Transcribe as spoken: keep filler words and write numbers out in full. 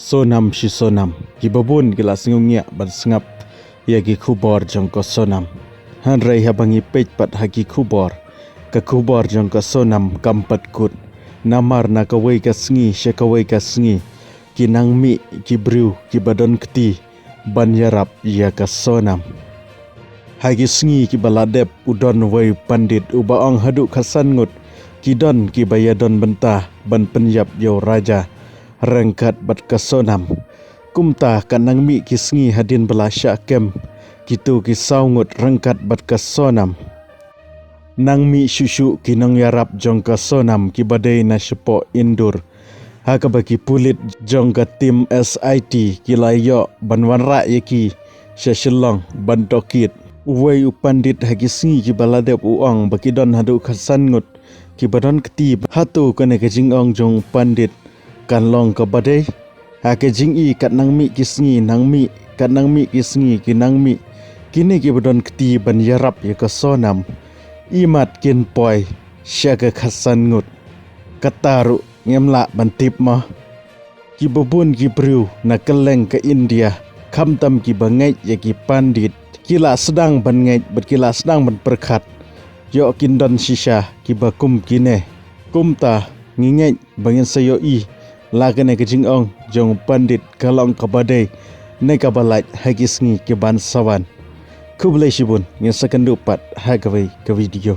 Sonam shi Sonam, kiba bun ki la sngew ngiah ban sngap ïa ki khubor jong ka Sonam. Hynrei haba ngi peit pat ha ki khubor, ka khubor jong ka Sonam kam pat kut. Namar na kawei ka sngi sha kawei ka sngi, ki nang mih ki briew kiba don kti ban ïarap ïa ka Sonam. Ha ki sngi kiba la dep, u don uwei u pandit uba ong haduh khatsan ngut ki don kiba ïadon bynta ban pynïap ïa u Raja ryngkat bad ka Sonam. Kumta ka nang mih ki sngi hadien ba la shah kem kito ki saw ngut ryngkat bad ka Sonam. Nang mih shuh shuh ki nongïarap jong ka Sonam kiba dei na shapoh Indore, ha kaba ki pulit jong ka tim S I T ki la ïoh ban wanrah ïa ki sha Shillong ban tohkit. Uwei u pandit ha ki sngi kiba la dep u ong ba ki don haduh khatsan ngut kiba don kti. Hato kane ka jingong jong u pandit kan long kaba dei? Ha ka jingï, kat nang mih ki sngi nang mih, kat nang mih ki sngi ki nang mih kine kiba don kti ban ïarap ïa ka Sonam. Imat kin poi sha ka khatsan ngut. Kata ruh ngim lah ban tip mo. Kiba bun ki briew na kylleng ka India, khamtam kiba ngeit ïa ki pandit, ki la sdang ban ngeit bad ki la sdang ban pyrkhat. Ïoh kin don shisha kiba kum kine. Kumta ngi ngeit ba ngin sa ïohi la kane ka jingong jong u pandit ka long kaba dei ne kaba lait ha ki sngi kiban sa wan. Khublei shibun, ngin sa kynduh pat ha kawei ka video.